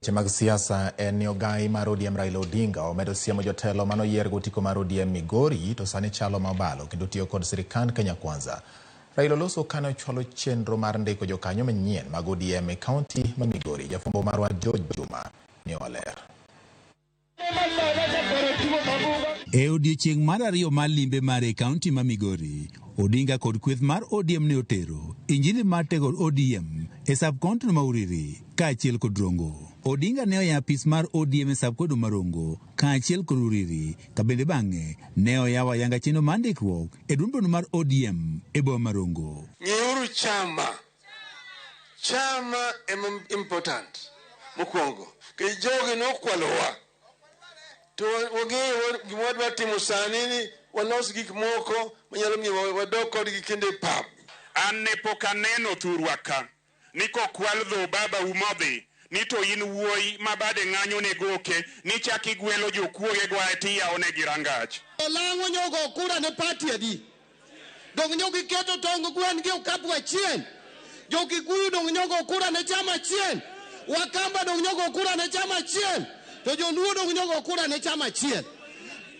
Weche mag siasa en ni ogai mar ODM Raila Odinga omedo siemo jotelo mane oyier gotiko mar ODM Migori to sani chalo ma obalo kendo tiyo kod sirikand Kenya Kwanza. Raila oloso kane ochwalo chenro mar ndiko jokanyo manyien mag ODM e kaunti ma Migori. Jafwambo marwa George Juma miyowa ler. E odiechieng' mar ariyo mar limbe mare e kaunti ma Migori, Odinga kod kweth mar ODM ne otero injili mar tego ODM e sub-county ma Uriri kaachiel kod Rongo. Odinga ne oyawo apis mar ODM e sub-county ma Rongo kaachiel kod Uriri ka bende bang'e ne oyawo ayanga chenro mar ndikruok e duond mar ODM e boma ma Rongo. Ng'iuru chama. Chama ema important mokwongo. Nikech jogi nokwalowa. To wang'eyo gima wadwa timo sani ni walos gik moko manyalo miyo wadog kodgi kendo e pap. An ne pok aneno thurwa ka ni kokwal dho babau modhi ni to in wuoyi ma bade ng'anyo ne goke ni chak igwelo jokuoge go tiyawo negi rangach. Olang'o nyogo kura ne party adi? Dong nyo giketo tong gwen gi okapu achiel. Jo Kikuyu dong nyogo kura ne chama achiel. Wakamba dong nyogo kura ne chama achiel. To Joluo dong nyogo kura ne chama achiel.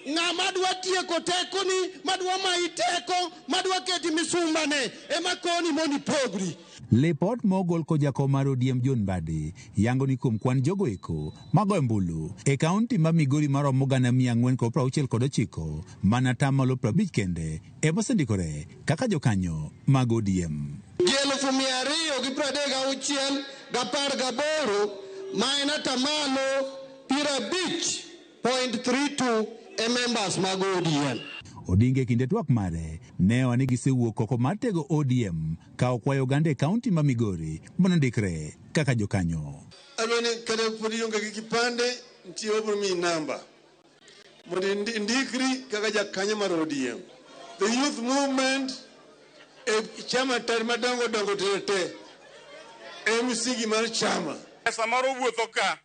Ng'ama dwa tieko tekoni, madwa mayi teko, madwa keti misumbane, ema koni mondo ipogri. Lipot mogol kod jakom mar ODM John Mbadi yango ni kuom kwan jogo eko magoyo ombulu e kaunti ma Migori maromo 469, mana 50% kende ema osendikore kaka jokanyo mag ODM. Ji 236,018 ma en 50.32% e members mag ODM. Odinga e kinde twak mare ne owacho ni gisewuok oko mar tego ODM ka okwayo oganda e kaunti ma Migori mondo ondikre kaka jokanyo. Adwa ni kata pod ionge gi kipande, nitie wabiro miyi namba mondo indikri kaka jakanyo mar ODM. The youth movement e chama te madongo dongo te te e msingi mar chama. Samoro wuotho ka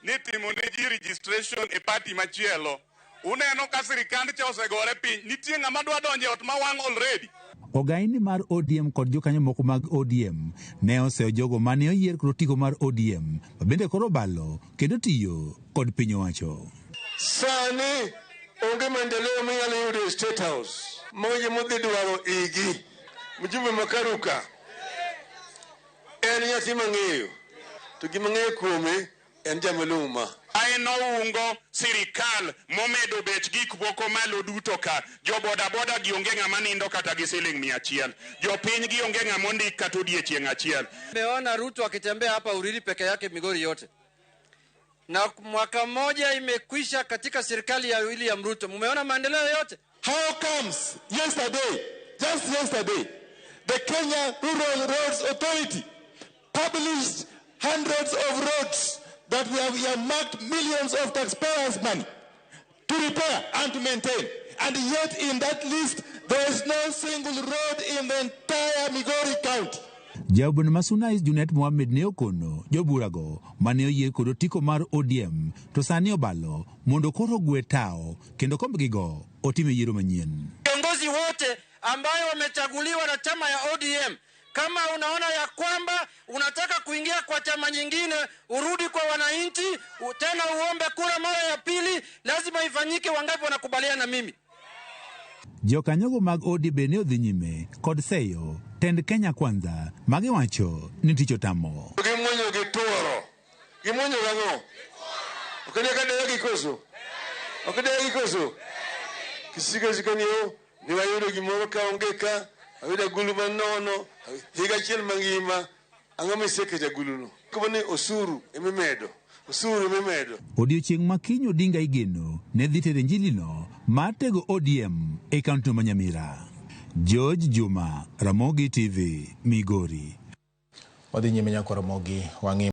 ni timo ne ji registration e party machielo. Uneno ka sirikand cha osegore piny. Nitie ng'ama dwa donjo e ot ma wang' already. Ogaini mar ODM kod jokanyo moko mag ODM ne oseyo jogo mane oyier kod otiko mar ODM ma bende koro obalo kendo tiyo kod piny owacho. Sani onge maendeleo minyalo yudo e State House. Moje modhi dwaro igi. Mjumbe Makaruka en nyathi mang'eyo. To gima ng'eyo kuome en jamalong'o ma. En oungo sirikal momedo bech gik moko malo duto ka. Jo boda boda gi onge ng'ama nindo kata gi siling 100. Jopiny gi onge ng'ama ondik kata odiechieng' achiel. Nimeona Ruto akitembea hapa Uriri peke yake Migori yote. Na mwaka mmoja imekwisha katika serikali ya William Ruto. Mumeona maendeleo yote? How comes yesterday, just yesterday, the Kenya Rural Roads Authority published hundreds of roads that we have earmarked millions of taxpayers' money to repair and to maintain. And yet in that list, there is no single road in the entire Migori County. Jaobon Masuna Junet Mohamed ne okono joburago mane oyier kod otiko mar ODM to sani obalo mondo koro ogwe tao kendo kombgigo otime yiero manyien. Viongozi wote ambayo wamechaguliwa na chama ya ODM, kama unaona ya kwamba unataka kuingia kwa chama nyingine, urudi kwa wananchi tena uombe kura mara ya pili, lazima ifanyike. Wangapi wanakubaliana na mimi? Jokanyogo mag ODM bende ne odhi nyime kod seyo tend Kenya Kwanza magiwacho ni tich otamo. Gimuonyo gi tuoro. Gimuonyo gang'o? Ok ne ka deyo gi koso? Ok deyo gi koso? Kisika sika ni o, ni wayudo gimoro ka onge ka, ayudo agulu manono, higa achiel mangima, ang'o miseketo aguluno? Kopo ni osuru emimedo, osuru emimedo. Odiochieng' ma kiny Odinga igeno ne dhi tero injilino mar tego ODM e kaunti ma Nyamira. George Juma, Ramogi TV, Migori. Wadhi nyime nyaka Ramogi wang'i.